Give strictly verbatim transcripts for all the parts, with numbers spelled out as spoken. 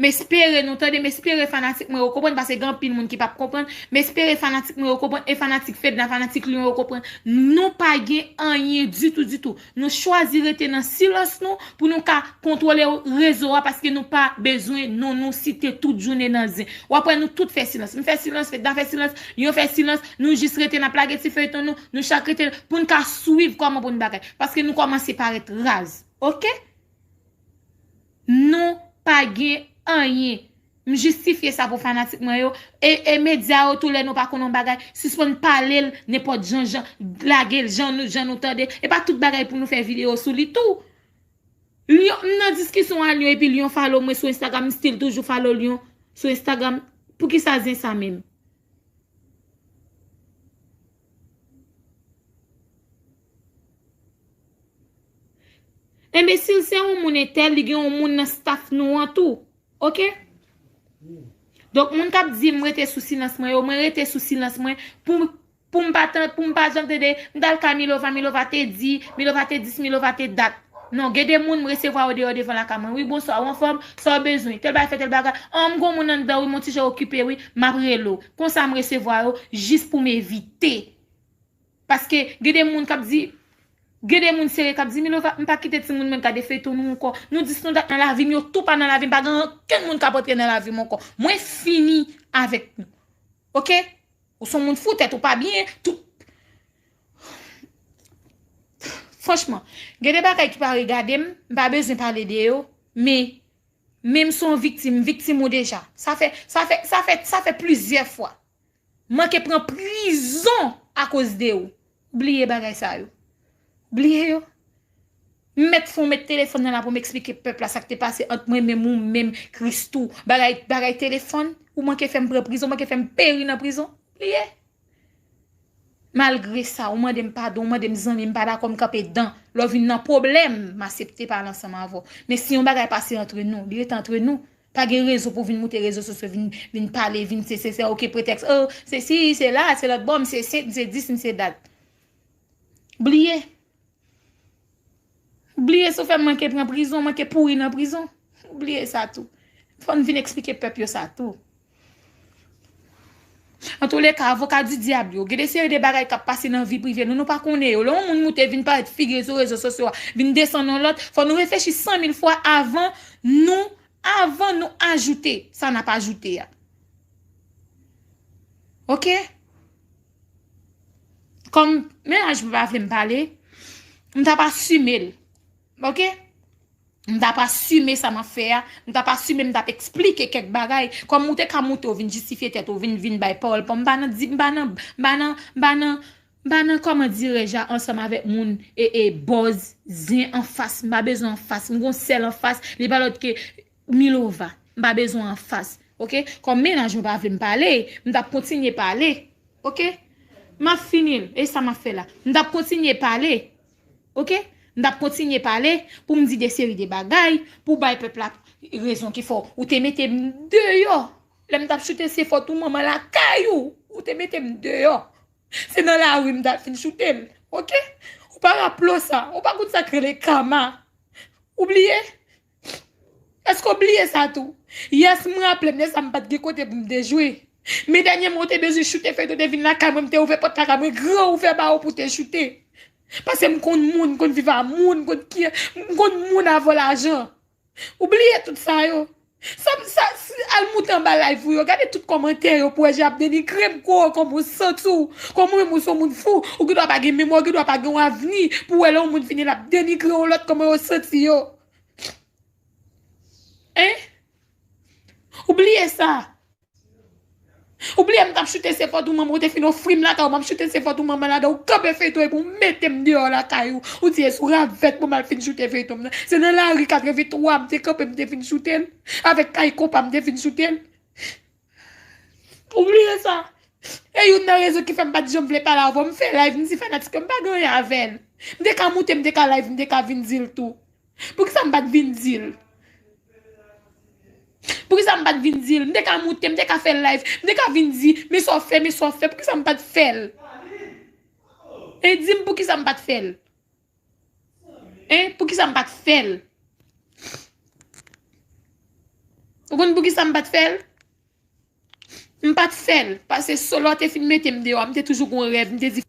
M espere nou tande, m espere fanatik mwen yo konprann, paske gen anpil moun ki p ap konprann. M espere fanatik mwen yo konprann, e fanatik Fedna, fanatik Lion yo konprann. Nou pa gen anyen ditou, ditou. Nou chwazi rete nan silans nou pou nou ka kontwole rezo a, paske nou pa bezwen non nou site tout jounen nan zen. W ap wè nou tout fè silans. M fè silans, Fedna fè silans, Lion fè silans. Nou jis rete, n ap lage ti feyton nou, nou chak rete pou n ka swiv kòman pou n bagay. Paske nou kòmanse parèt raz. Oke? Nou pa gen anyen. M jistifye sa pou fanatik mwen yo. E, e medya yo, tou lè nou pa konn yon bagay, sispann pale l nenpòt jan, jan, lage l jan nou, jan nou tande. E pa tout bagay pou nou fè videyo sou li tou. Lion, m nan diskisyon a Lion, epi Lion follow mwen sou Instagram, m still toujou follow Lion sou Instagram. Poukisa zen sa menm? Enbesil, se yon moun entèl, li gen yon moun nan staff nou an tou. Oke? Donk, moun k ap di m rete sou silans mwen yo, mwen rete sou silans mwen pou, pou m pa tan, pou m pa janm tande, m t al kay Milova, Milova te di, Milova te dis, Milova te dat. Non, gen de moun m resevwa yo deyò devan lakay mwen. Wi, bonswa, ou anfòm? Sa w bezwen? Tèl bagay fè tèl bagay. An, m gon moun anndan, wi, m on ti jan okipe, wi, m ap rele w. Konsa m resevwa yo, jis pou m evite. Paske gen de moun k ap di, gen de moun serye k ap di, Milova, m pa kite timoun mwen gade feyton nou ankò. Nou dis nou dat nan lavi m, yo tou pa nan lavi m, pa gen okenn moun k ap antre nan lavi m ankò. Mwen fini avèk nou. Oke? Ou se yon moun fou, tèt ou pa byen, tout. Franchman, gen de bagay ki pa regade m, m pa bezwen pale de yo, men, men m se yon viktim, m viktim ou deja. Sa fè, sa fè, sa fè, sa fè plizyè fwa. Manke pran prizon akoz de ou. Bliye bagay sa yo. Bliye yo. M mèt fon, mèt telefòn nan la pou m eksplike pèp la sa k te pase ant mwen menm ou menm, Christoo. Bagay, bagay telefòn, ou manke fè m pran prizon, manke fè m peri nan prizon. Bliye. Malgre sa, ou mande m padon, ou mande m zanmi, m pa dakò, m kanpe dan. Lè w vin nan pwoblèm, m aksepte pale ansanm avè w. Men si yon bagay pase antre nou, li rete antre nou. Pa gen rezon pou vin moute rezo sosyo, vin, vin pale, vin se, se, se, oke, pretèks, oh, se si, se la, se lòt bò, m se sent, m se dis, m se dat. Bliye. Bliye si w fè m manke pran prizon, manke pouri nan prizon. Bliye sa tou. Fò n vin eksplike pèp yo sa tou. Antouleka, avoka di dyab yo, gen de seri de bagay k ap pase nan vi prive nou, nou pa konnen yo. Lè yon moun moute vin parèt figi sou rezo sosyo a, vin desann yon lòt, fò nou reflechi san mil fwa avan nou, avan nou ajoute sa n ap ajoute a. Oke? Kòm mennaj mwen pa vle m pale, m t ap asime l. Oke? M t ap asime sa m ap fè a, m t ap asime, m t ap eksplike kèk bagay. Kòm ou te ka moute, ou vin jistifye tèt ou, vin, vin bay pawòl pa w, m pa nan di, m pa nan, m pa nan, m pa nan, m pa nan, kòman dirèj a, ansanm avèk moun, e, e, bòz, zen anfas, m pa bezwen anfas, m gon sèl anfas, li pa lòt ke Milova. M pa bezwen anfas. Oke? Kòm mennaj mwen pa vle m pale, m t ap kontinye pale. Oke? M ap fini l. E sa m ap fè la. M t ap kontinye pale. Oke? M t ap kontinye pale pou m di de seri de bagay, pou bay pèp la rezon ki fè ou te mete m deyò. Lè m t ap choute se fòt ou manman lakay ou. Ou te mete m deyò. Se nan lari m t ap fin choute l. Oke? Ou pa raple w sa. Ou pa konn sa k rele kama. Ou bliye? Èske w bliye sa tou? Yes, m raple m de sa, m pa t gen kote pou m te jwe. Men dènyèman, ou te bezwen choute feyton, te vin lakay mwen, m te ouvè pòt lakay mwen gran ouvè ba ou pou te choute. Paske m konn moun, m konn viv a moun, m konn ki, m konn moun avan lajan. Ou bliye tout sa yo. Sa, sa, si, al moute anba live ou yo, gade tout kòmantè yo pou wè jan y ap denigre m, kò, kòman w santi w, kòman w menm ou se yon moun fou, ou gendwa pa gen memwa, ou gendwa pa gen yon avni, pou wè lè yon moun vini l ap denigre yon lòt, kòman yo santi yo. Hein? Ou bliye sa. Ou bliye m t ap choute se fòt ou manman, ou te fin ofri m lakay ou, m ap choute se fòt ou manman ladan, ou kanpe feyton epi ou mete m deyò lakay ou. Ou di e sou ravèt pou m al fin choute feyton m nan. Se nan lari katrevenntwa m te kanpe, m te fin choute l. Avèk kay konpa m te fin choute l. Ou bliye sa. E youn nan rezon ki fè m pa t janm vle pale avè w, m fè live, m di fanatik yo m pa gen anyen avè l. M te ka moute, m te ka live, m te ka vin di l tou. Poukisa m pa t vin di l? Poukisa m pa t vin di l? M te ka moute, m te ka fè live, m te ka vin di, men sa w fè, men sa w fè, poukisa m pa t fè l? E di m poukisa m pa t fè l? Hein? Poukisa m pa t fè l? Ou konn poukisa m pa t fè l? M pa t fè l, paske so lè w te fin mete m deyò a, m te toujou gon rèv, m te di,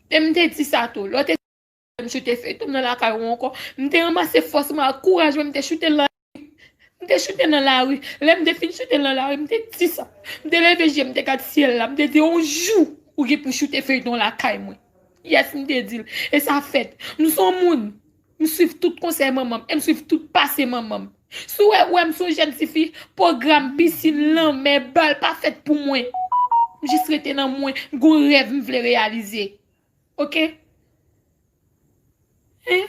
e m te di sa tou, lè w te m choute feyton nan lakay ou ankò, m te ranmase fòs mwen ak kouraj mwen, m te choute l nan, m te choute nan lari. Lè m te fin choute l nan lari, m te di sa. M te leve je m, m te gad syèl la, m te di, yon jou, ou gen pou choute feyton lakay mwen. Yes, m te di l. E sa fèt. M se yon moun. M swiv tout konsèy manman m. E m swiv tout pase manman m. Si w wè, wè m se yon jèn tifi, pwogram, pisin, lanmè, bal pa fèt pou mwen. M jis rete nan mwen. M gon rèv m vle reyalize. Oke? Hein?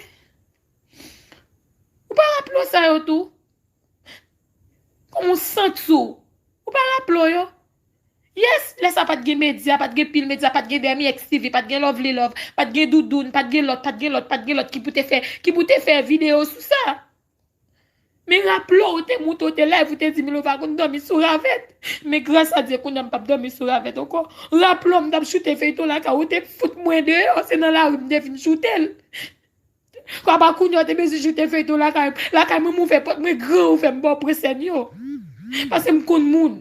Ou pa raple w sa yo tou? Kòman w santi w? Ou pa raple w yo? Yes, lè sa pa t gen medya, pa t gen pil medya, pa t gen Dermi X T V, pa t gen Lovely Love, pa t gen Doudoune, pa t gen lòt, pa t gen lòt, pa t gen lòt ki pou te fè, ki pou te fè videyo sou sa. Men raple w, ou te moute, ou te live, ou te di Milova konn dòmi sou ravèt. Men gras a Dye, kounye a m p ap dòmi sou ravèt ankò. Raple w, m t ap choute feyton lakay ou, ou te fout mwen deyò, se nan lari m te vin choute l. Apa kounye a w te bezwen choute feyton lakay m. Lakay mwen, m ouvè pòt mwen gran ouvè, m ba w presèn yo. Paske m konn moun.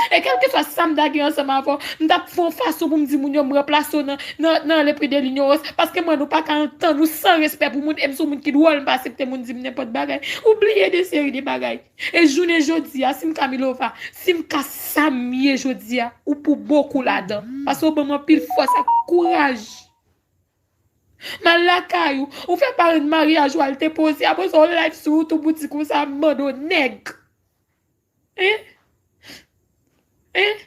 E kèlkeswa sa m ta gen ansanm avè w, m t ap fè yon fason pou m di moun yo m ranplase w nan, nan, nan Le Prix de l'Ignorance. Paske m wè nou pa ka antann, ou san respè pou moun, e m se yon moun ki dwòl, m pa aksepte moun di m nenpòt bagay. Ou bliye de seri de bagay. E jounen jodi a, si m ka Milova, si m ka sa m ye jodi a, ou pou bokou ladan. Paske w ban m anpil fòs ak kouraj. M al lakay ou, ou fè parenn maryaj ou al depoze, apre sa w live sou YouTube ou di konsa m mande w nèg. Hein? Hein?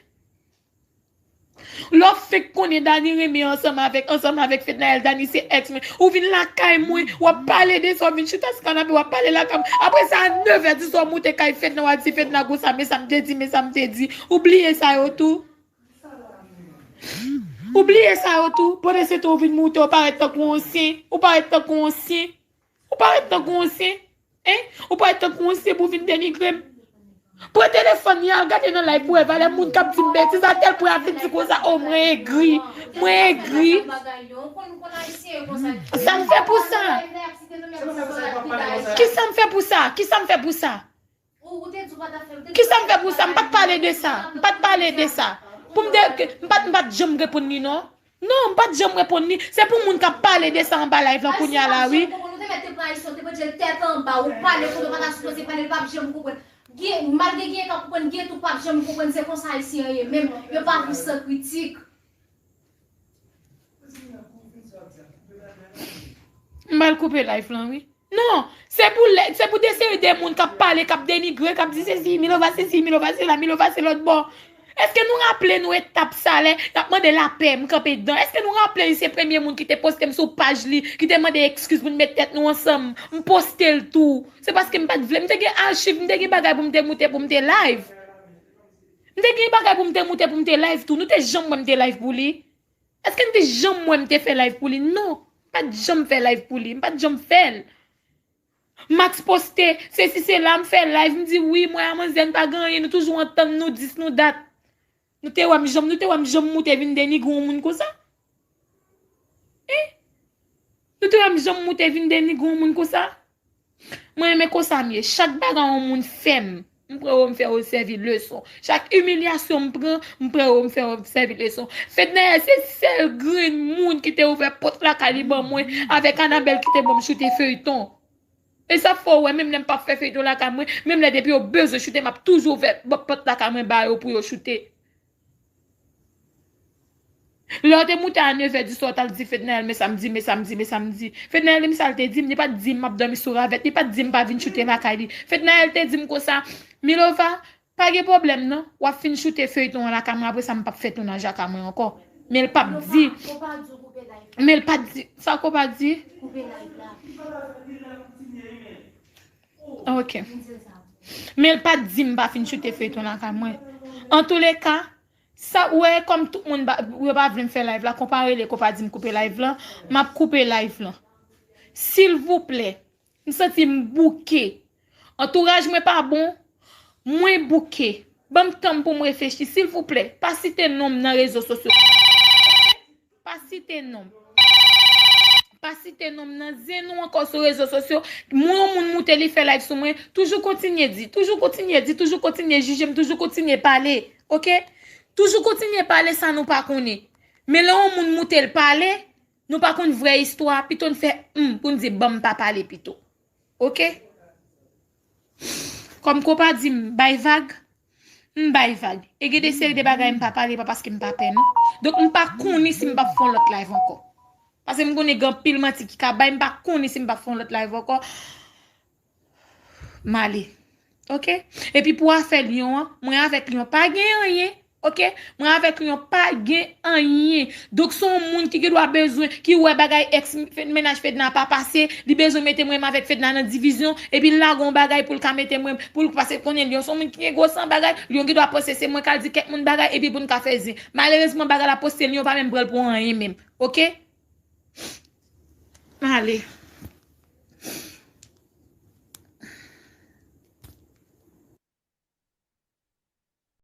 Lè w fenk konnen Dany renmen ansanm avèk, ansanm avèk Fednaelle, Dany se ex mwen. Ou vin lakay mwen, w ap pale de sa, w vin chita sou kanape, w ap pale lakay mwen. Apre sa, a nevè di swa w moute kay Fedna, w ap di Fedna konsa, men sa m te di, men sa m te di. Ou bliye sa yo tou? Ou bliye sa yo tou? Pandan se tan ou vin moute, ou parèt tankou yon ansyen. Ou parèt tankou yon ansyen. Ou parèt tankou yon ansyen. Hein? Ou parèt tankou yon ansyen pou vin denigre m. Pran telefòn li, al gade nan live pou wè valè moun k ap di m betiz, a tèl pwen ap vin di konsa, o, mwen egri. Mwen egri. Sa m fè pou sa? Kisa m fè pou sa? Kisa m fè pou sa? Kisa m fè pou sa? M pa t pale de sa. M pa t pale de sa. Pou m te, m pa t, m pa t janm reponn li, non. Non, m pa t janm reponn li. Se pou moun k ap pale de sa anba live lan kounye a la, wi. Ou te mèt te pran Ayisyen, ou te mèt jel tèt anba, ou pale kote w pa ta sipoze pale, li p ap janm konprann. Gen, malgre gen k ap konprann, gen tou k p ap janm konprann, se konsa Ayisyen an ye menm, yo pa viv san kritik. M pral koupe live lan, wi. Non, se pou lè, se pou de seri de moun k ap pale, k ap denigre, k ap di sesi, Milova sesi, Milova sela, Milova se lòt bò. Èske nou raple nou etap sa lè y ap mande lapè, m kanpe dan? Èske nou raple li se premye moun ki te poste m sou paj li, ki te mande ekskiz pou n met tèt nou ansanm? M poste l tou. Se paske m pa t vle, m te gen achiv, m te gen bagay pou m te moute, pou m te live. M te gen bagay pou m te moute, pou m te live tou. Nou te janm wè m te live pou li? Èske n te janm wè m te fè live pou li? Non, m pa t janm fè live pou li, m pa t janm fè l. Max poste, sesi sela, m fè live, m di wi, mwen a manzè, n pa gen anyen, nou toujou antann nou, dis nou dat. Nou te wè m janm, nou te wè m janm moute vin denigre yon moun konsa? Hein? Nou te wè m janm moute vin denigre yon moun konsa? Mwen renmen konsa m ye. Chak bagay yon moun fè m, m pran yo, m fè yo sèvi leson. Chak imilyasyon m pran, m pran yo, m fè yo sèvi leson. Fednaelle se sèl grenn moun ki te ouvè pòt lakay li ban mwen, avèk Anabelle ki te ban m choute feyton. E sa fè w wè, menm lè m p ap fè feyton lakay mwen, menm lè depi yo bezwen choute, m ap toujou ouvè pòt lakay mwen ba yo pou yo choute. Lè w te moute a nevè di swa, w t al di Fednaelle, men sa m di, men sa m di, men sa m di. Fednaelle, men sa l te di m, li pa t di m m ap dòmi sou ravèt, li pa t di m pa vin choute lakay li. Fednaelle te di m konsa, Milova, pa gen pwoblèm non, w ap fin choute feyton an lakay mwen, apre sa m p ap fè tounaj lakay mwen ankò. Men l p ap di, men l pa t di, sa Kopa di? Ok. Men l pa t di m pa fin choute feyton lakay mwen. Antouleka, sa, ou wè, kòm tout moun ba, yo pa vle m fè live la, Kopa rele, Kopa di m koupe live lan, m ap koupe live lan. Silvouplè, m santi m bouke. Antouraj mwen pa bon, mwen bouke. Ban m tan m pou m reflechi, silvouplè, pa site non m nan rezo sosyo. Pa site non m. pa site non m nan zen nou ankò sou rezo sosyo. Mwen, yon moun moute, li fè live sou mwen, toujou kontinye di, toujou kontinye di, toujou kontinye jije m, toujou kontinye pale, oke? Toujou kontinye pale sa nou pa konnen. Men lè yon moun moute l pale, nou pa konn vrè istwa, pito n fè hmm pou n di ban m pa pale pito. Oke? Kòm ko pa di m bay vag, m bay vag. E gen de seri de bagay m pa pale, pa paske m pa pè non. Donk m pa konnen si m p ap fè yon lòt live ankò. Paske m konnen gen anpil manti ki ka bay, m pa konnen si m p ap fè yon lòt live ankò. M ale. Oke? Epi pou afè Lyon an, mwen avèk Lyon pa gen anyen. Oke? Mwen avèk Lyon pa gen anyen. Donk se yon moun ki gen dwa bezwen, ki wè bagay ex mennaj Fedna pa pase, li bezwen mete mwen avèk Fedna nan divizyon, epi l lage yon bagay pou l ka mete mwen, pou l pase konnen Lyon se yon moun ki gen gwo san bagay, Lyon gen dwa panse se mwen k al di kèk moun bagay, epi pou n ka fè zen. Malerezman bagay la poste, Lyon pa menm pran l pou anyen menm. Oke? M ale.